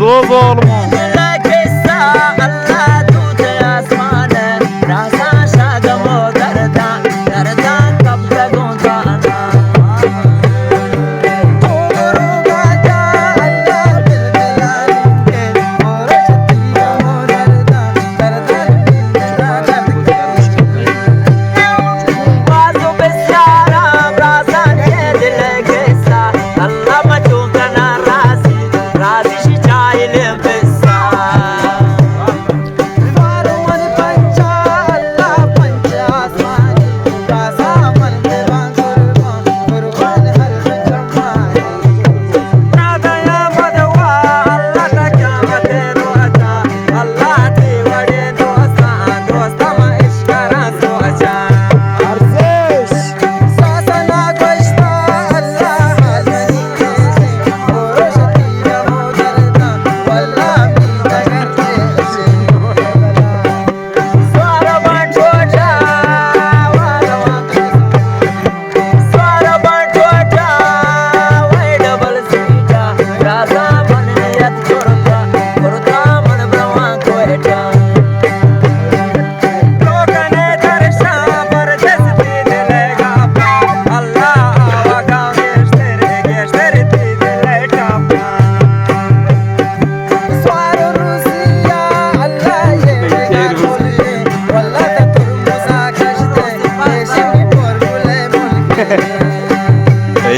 او ظالمو۔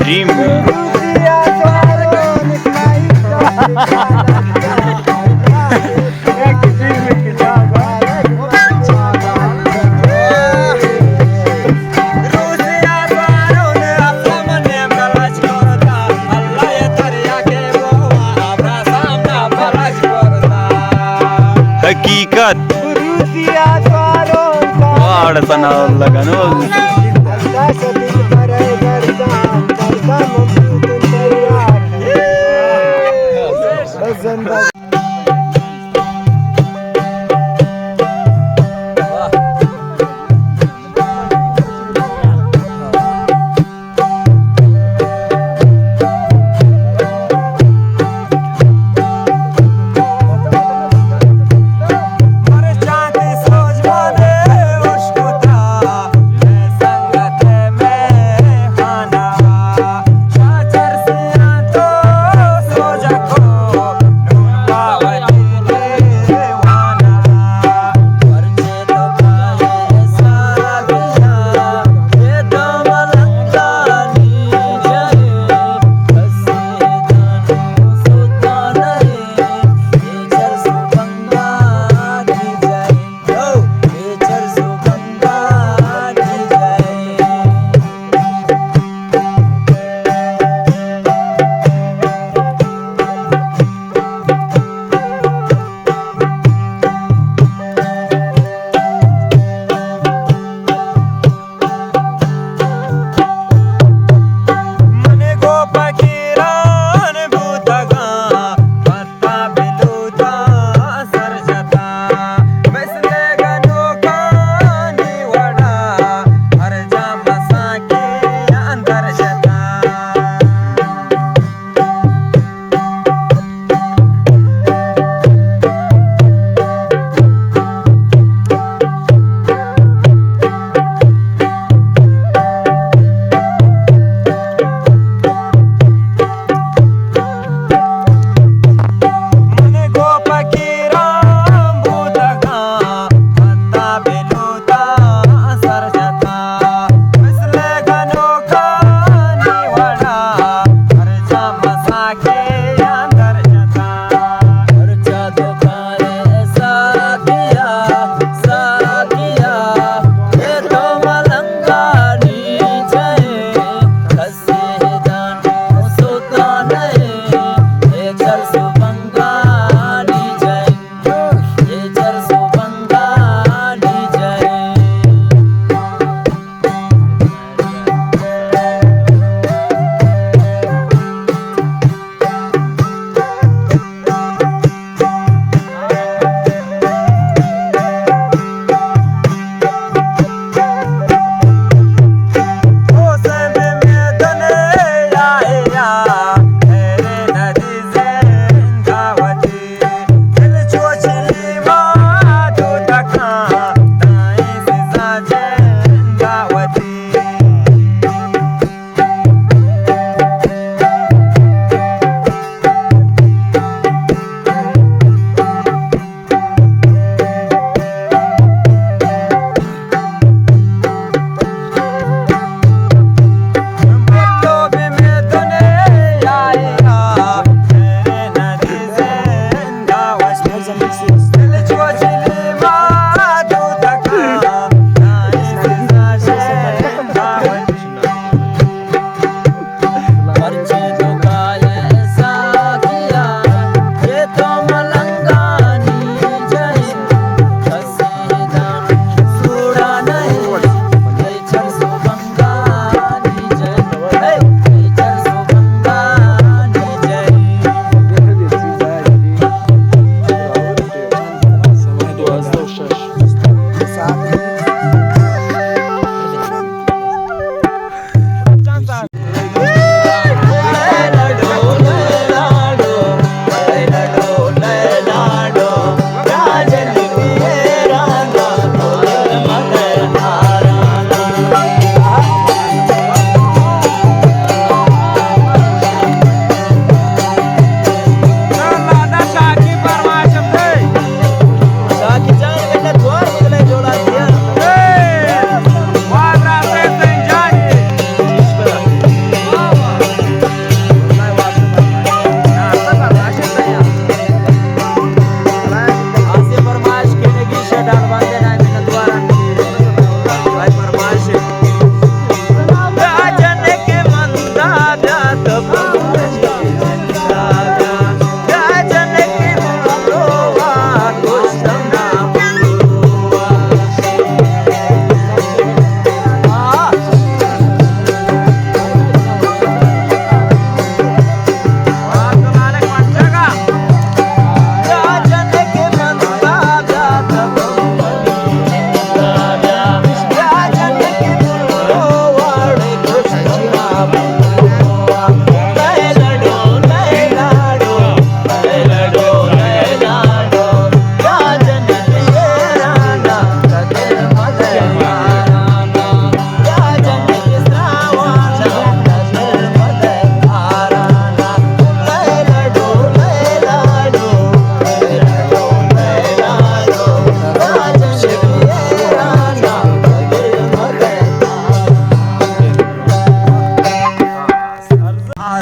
ریم۔ حقیقت۔ واڑ سنا لگنو۔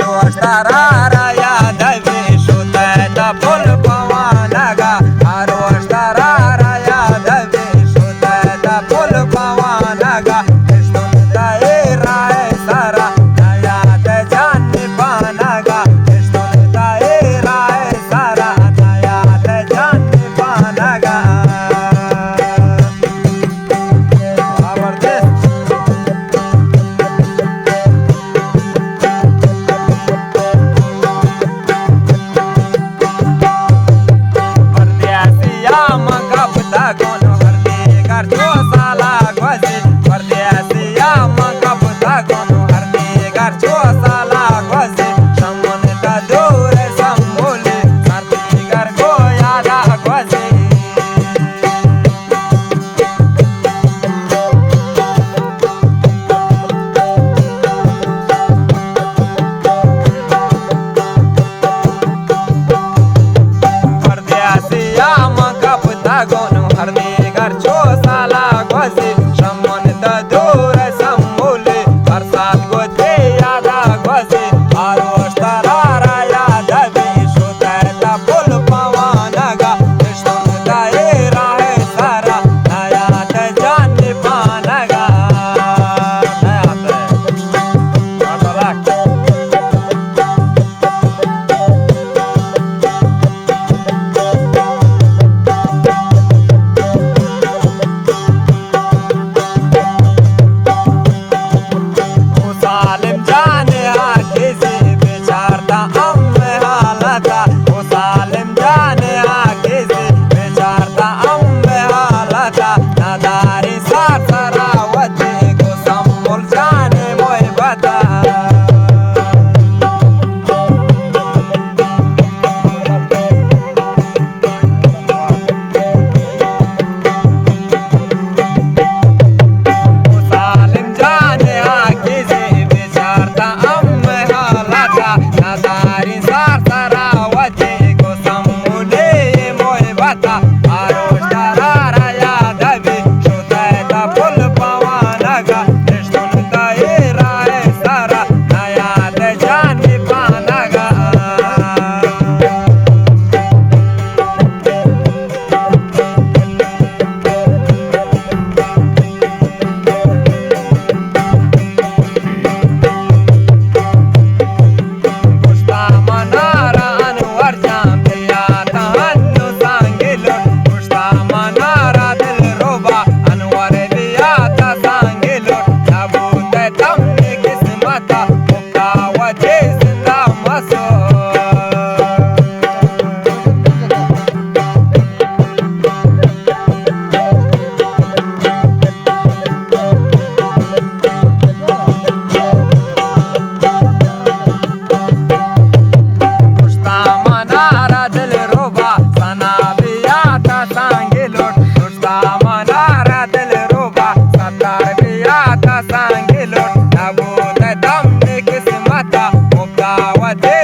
روش ترا را یاد بی شتہ تا پل پوانگا، روش ترا را یاد بی شتہ تا پل پوانگا، اشتون تا اے راہ سرا نیات جان پانگا، اشتون تا اے راہ سرا نیات جان پانگا۔ زبردست۔ پردیسیا من گپتا گون ہر دیگر چو سالا گوزی، پردیسیا من گپتا گون ہر دیگر چو سالا گوزی، شمن تا دور سمبولی، ہر دیگر گو یادا گوزی۔ پردیسیا من گپتا گون ہر دیگر چو سالا گوزی، شمن تا دور سمبولی، ہر سات گوتی یادا گوزی، آروش ترا را یاد بی شتہ تا پل پوانگا، اشتون تا اے راہ سرا نیات جان پانگا۔ نیات۔ ماشاءاللہ۔ او سالم جان آ کسی بچارتا ہم حالتا، او سالم جان آ کسی بچارتا ہم حالتا، نداری سر سرا وتی کو سمبل جان محبتا۔ سالم جان آ کسی بچارتا ہم حالتا، نداری سر سرا وتی کو سمبلی محبتا۔ آروش ترا را یاد بی شتہ تا پل پوانگا، اشتون تا اے راہ سرا نیات جان پانگا۔ گوشتا منارا انور جان بیا تا ہنو سانگی لوٹ، گوشتا منارا دلربا انور بیا تا سانگی لوٹ، نبوت تمنی قسمتا مکتا وتی زندا مسو۔ گوشتا منارا دلربا ثنا بیا تا سانگی لوٹ، گوشتا منارا دلربا ستار بیا تا سانگی لوٹ، نبوت تمنی قسمتا مکتا وتی